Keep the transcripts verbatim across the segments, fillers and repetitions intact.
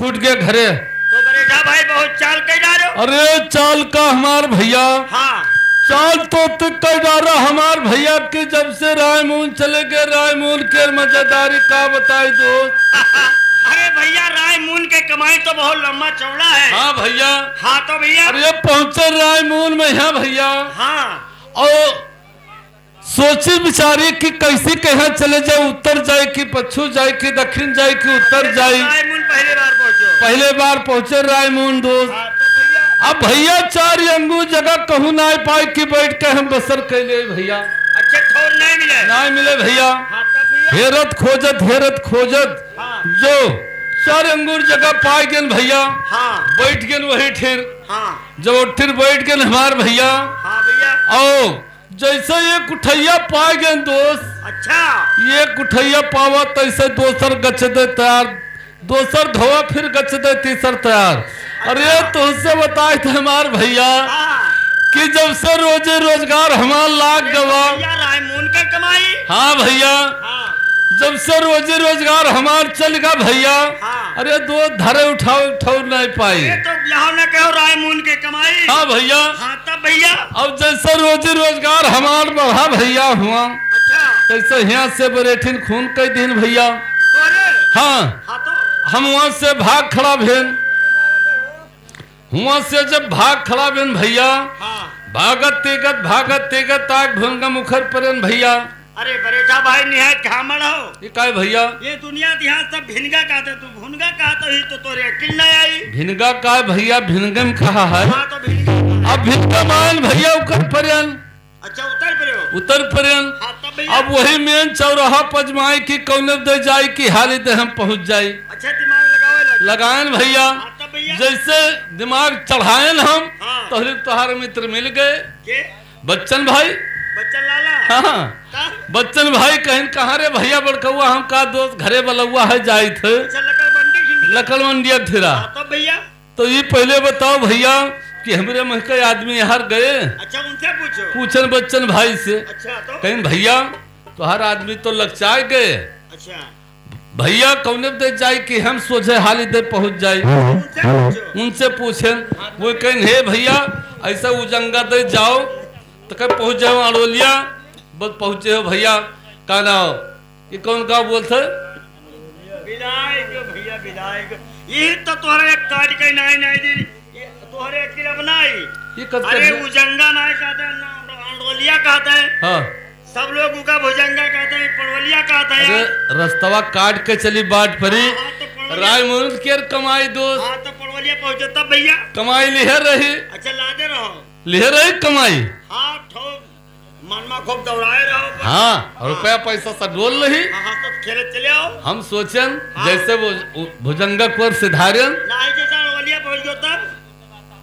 छूट गए घरे। तो बरेठा भाई बहुत चाल कइ डारो। अरे चाल का हमार भइया, हाँ। चाल तो तू कइ डारा हमार भइया कि जब से रायमून चले गए, रायमून के मजेदारी का बताई दोस्त। अरे भइया, रायमून के कमाई तो बहुत लम्बा चौड़ा है। हाँ भइया। हाँ तो भइया। अरे पहुँचे रायमून में, हाँ भइया। हाँ। और सोची विचारी कि कैसे कहाँ चले जाए, उत्तर जाए कि पच्छू जाए कि दक्षिण जाए कि उत्तर जाए। रायमून पहले बार पहुँचो। पहले बार पहुँचे रायमून दोस्त। हाँ, तो भइया। अब भइया चार अंगूर जगह कहूँ नाहीं पाए कि बैठ के हम बसर कइ लेई भइया। अच्छा, ठौर नाहीं मिले? नाहीं मिले भइया। हाँ, तब भइया। हेरत खोजत, हेरत खोजत हाँ। जो चार अंगूर जगह पाए गेन भइया। हाँ। बैठ गेन वही ठिर। हाँ। जब वो ठिर बैठ गेन हमार भइया। हाँ भइया। आओ जैसे एक उठैया पाए गेन दोस्त। अच्छा। एक उठैया पावा तैसे दोसर गच दे तैयार, दोसर धोवा फिर गच दे तीसर तैयार। अरे अच्छा। तुहसे बताए थे हमार भइया हाँ। कि जब से रोजी रोजगार हमार लाग अरे गवा। भइया, रायमून के कमाई। हाँ भइया। हाँ। जब से रोजी रोजगार हमार चल गा भइया। हाँ। अरे दोस्त धरे उठाओ, उठाओ नाहीं पाई। अरे तो यहाँ न कहो रायमून के कमाई। हाँ भइया। हाँ। तब भइया। अब जैसे रोजी रोजगार हमार बढ़ा भइया हुआ, अच्छा। तैसे हियाँ से बरेठिन खून कइ दीन भइया। तोरे? हाँ। हाँ तो? हम हुआँ से भाग खड़ा भेन, हुआँ से जब भाग खड़ा भेन भइया, हाँ। भागत तीगत, भागत तीगत आग भुनगा मुखर परेन भइया। अरे बरेठा भाई, निहायत घामड़ हो। ये काय भइया? ये दुनिया दिहात सब भिनगा कहते, तू भुनगा कहते ही तो तोरे अकिल न आई। भिनगा काय भइया, भिनगे में कहा है? हाँ, तो भिनगा। अब भिनगा मायन भइया उकर परेन। अच्छा, उतर परे हो? उतर परेन। हाँ, तब भइया? अब वही मेन चौराहा पजमाई कि कौने दे जाई कि हाली दे हम पहुँच जाई। अच्छा, दिमाग लगावे लगे। लगायन भइया। हाँ, तब भइया? जैसे दिमाग चढ़ायन हम, हाँ। तोहरी तोहार मित्र मिल गए। के? बच्चन भाई। बच्चन लाला? हाँ, हाँ। का? बच्चन भाई कहिन, "कहाँ रे भइया बड़कउआ?" हम का, "दोस्त, घरे बलउआ है, जाइत है।" अच्छा, लकड़बंडी की मिला? लकड़बंडिया ठिरा। हाँ, तब भइया? तो ये पहले बताओ भइया कि हमरे मह के आदमी यहाँ गए। अच्छा, उनसे पूछो। पूछन बच्चन भाई से। अच्छा, तो? कहिन, "भइया, तोहार आदमी तो लकचाए गए।" अच्छा। भइया कौने दे जाई कि हम सोझे हाली दे पहुँच जाई। हेलो, हेलो। उनसे पूछेन, वो कहेन, "हे भइया, ऐसा उजंगा दे जाओ, तो कब पहुँच जाओ अड़ोलिया?" बस पहुँचे हो भइया, का नाव? ये कौन गाँव बोलत है? बिलाय गो भइया, बिलाय गो। ये तो तोहरा एक काट के नाई, नाई दी, ये तोहरे एक किलो बनाई। ये कब अरे कर उजंगा नाई कहते हैं, ना, अड़ोलिया कहते हैं। हाँ। सब लोग उका भुजंगा कहते हैं, पड़वलिया कहते हैं। अरे, रस्तवा काट के चली बाट परी। हाँ, हाँ, तो पड़वलिया। राय मुरुद के कमाई दोस्त। हाँ, तो पड़वलिया पहुँचे तब भइया। कमाई लिहे रही। अच्छा, लादे रहो। लिहे रही कमाई। हाँ, ठो मनमा खूब दौड़ाए रहो। हाँ, हाँ। रुपया पैसा सब डोल रही। हाँ, हाँ, तो खेले चले आओ। हम सोचन, हाँ। जैसे वो उ-, भुजंगा कोर सिधारन। नाही, जैसा पड़वलिया पहुँच गयो तब।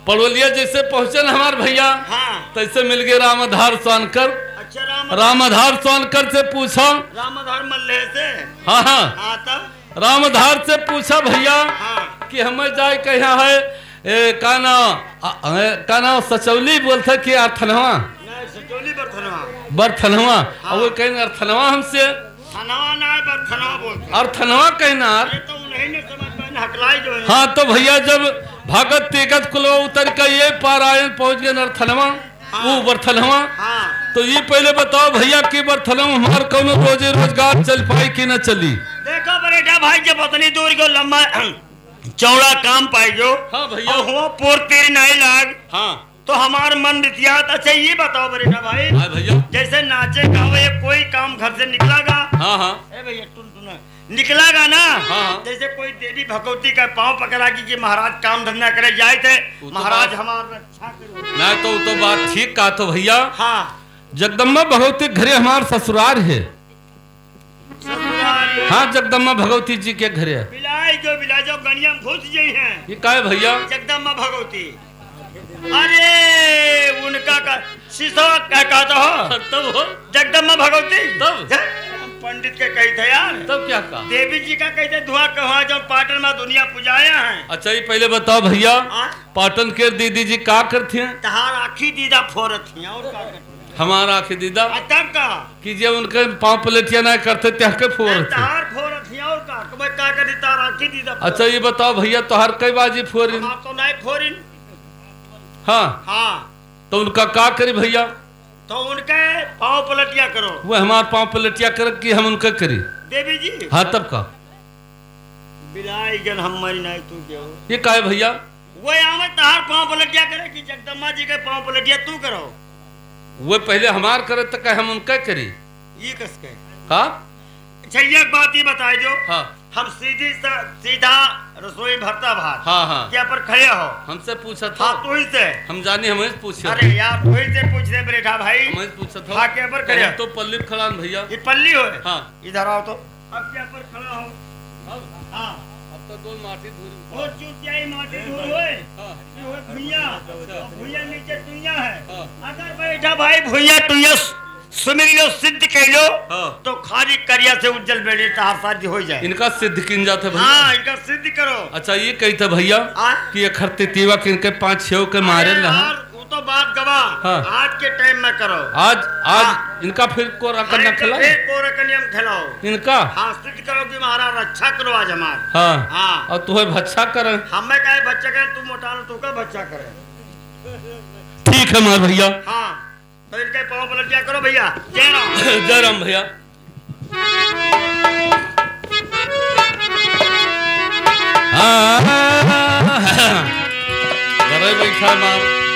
पड़वलिया जैसे पहुँचन हमार भइया, हाँ। तैसे मिल गए रामधार स्वानकर। अच्छा, राम रामधार स्वानकर से पूछा। रामधार मल्ले से? हाँ, हाँ। हाँ, तब? रामधार से पूछा भइया हाँ। कि हमें जाए कहाँ है, ए, का नाव, आ, ए, का नाव सचौली बोलते कि अरथनवा? नहीं, सचौली बरथनवा। बरथनवा। हाँ। और वो कहें अरथनवा हमसे। थनवा ना है, पर थनवा बोलते हैं। और थनवा कहना। अरे तो उन्हीं ने समझ पाए ना, हकलाई जो है। हाँ, तो भइया जब भागत तीगत कुलवा उतर के ये पार आयन, पहुँच गए नरथनवा, हाँ। वो बरथनवा। हाँ। तो ये पहले बताओ भइया कि बरथनवा हमार कौनो रोजी रोजगार चल पाई कि न चली? देखो बरेठा भाई, जब उतनी दूर को लंबा चौड़ा काम पाई जो, हाँ भइया। और हुआ पोर तेरी नाई लाग, हाँ। तो हमार मन बितियात। अच्छा, ये बताओ बरेठा भाई, हाँ भइया। जैसे नाचे गावे कोई काम घर से निकला गा, हाँ, हाँ। ए भइया, टुनटुना, निकला गा ना, हाँ, हाँ। जैसे कोई देवी भगवती का पाँव पकड़ा कि, कि महाराज काम धंधा करे जाए थे, वो तो महाराज बात हमार रक्षा करो। ना तो, वो तो बात ठीक कहा तो भइया। हाँ। जगदम्बा भगवती के घरे हमार ससुरार है। ससुरारी। हाँ, जगदम्मा भगवती जी के घरे। बिलाई जो, बिलाई जो, गणिया में घुस गई हैं। ये का है भइया? जगदम्मा भगवती। अरे, उनका का, सिसवा का कहता हो? तब हो? जगदम्मा भगवती। तब? जा, हम पंडित के कही थे यार। तब क्या कहा? देवी जी का कहते धुआं कहा, जो पाटन में दुनिया पुजाया है। अच्छा, ये पहले बताओ भइया, हाँ? पाटन के दीदी जी का करती हैं? तहार आँखी दीदा फोरत हैं, और का करती हैं? हमार आँखी दीदा? आ, तब का? कि जे उनके पाँव पलटिया ना करते, त्याह के फोरत हैं। तहार फोरत हैं, और का? का करी, तार आँखी दीदा। अच्छा, ये बताओ भइया, तोहार कई बाजी फोरिन? हमार तो नाई फोरिन। हाँ। हाँ। तो उनका का करी भइया? तो उनके पाँव पलटिया करो। वो हमार पाँव पलटिया कर कि हम उनका करी? देवी जी। हाँ, तब का? बिलाई गन हम मरी नाई, तू क्या हो? ये का है भइया? वो आवे तहार पाँव पलटिया करे कि जगदम्बा जी के पाँव पलटिया तू करो? वो पहले हमार करे तो कहे हम उनका करी। ये कस के? का? अच्छा, एक बात ये बताए जो। हाँ। हम सीधी सा, सीधा रसोई भरता भात। हाँ, हाँ। क्या पर खड़े हो? हमसे पूछत हो? हाँ, तू ही से। हम जानी, हम ही से पूछे। अरे यार, तू ही से पूछ रहे बेटा भाई। हम ही से पूछत हो? हाँ, क्या पर खड़े हो? तो पल्ली पे खड़ा हन भइया। ये पल्ली हो? हाँ। इधर आओ तो। अब क्या पर खड़ा हो? अब? हाँ। अब तो दो माटी धूल। ओ चुतिया, ये माटी धूल होए। हाँ। ये होए भुइया। अच्छा। और भुइया नीचे टुइया है। हाँ। अगर बेटा भाई भुइया टुइया सुमिर लो, सिद्ध कह लो, हाँ। तो खाली करिया से उज्जल बेड़े तहार शादी हो जाए। इनका सिद्ध किन जात है भइया? हाँ, इनका सिद्ध करो। अच्छा, ये कही था भइया हाँ? कि एक हर तितीवा के इनके पाँच छेव के मारे अरे ना। यार, वो तो बात गवा। हाँ। आज के टाइम में करो। आज, आज हाँ। इनका फिर कोरा कन्या अरे, तो खिलाए? फिर कोरा कन्या में खिलाओ। इनका? हाँ, सिद्ध करो कि महाराज रक्षा करो आज हमार। हाँ। हाँ। और तुहे भच्छा करे। हमें काहे भच्छा करे, तू मोटा लो, तू का भच्छा करे? ठीक है हमार भइया। हाँ। तो इनके पाँव पलटिया करो भइया। जय राम। जय राम भइया। हाँ, घरे बैठा मार।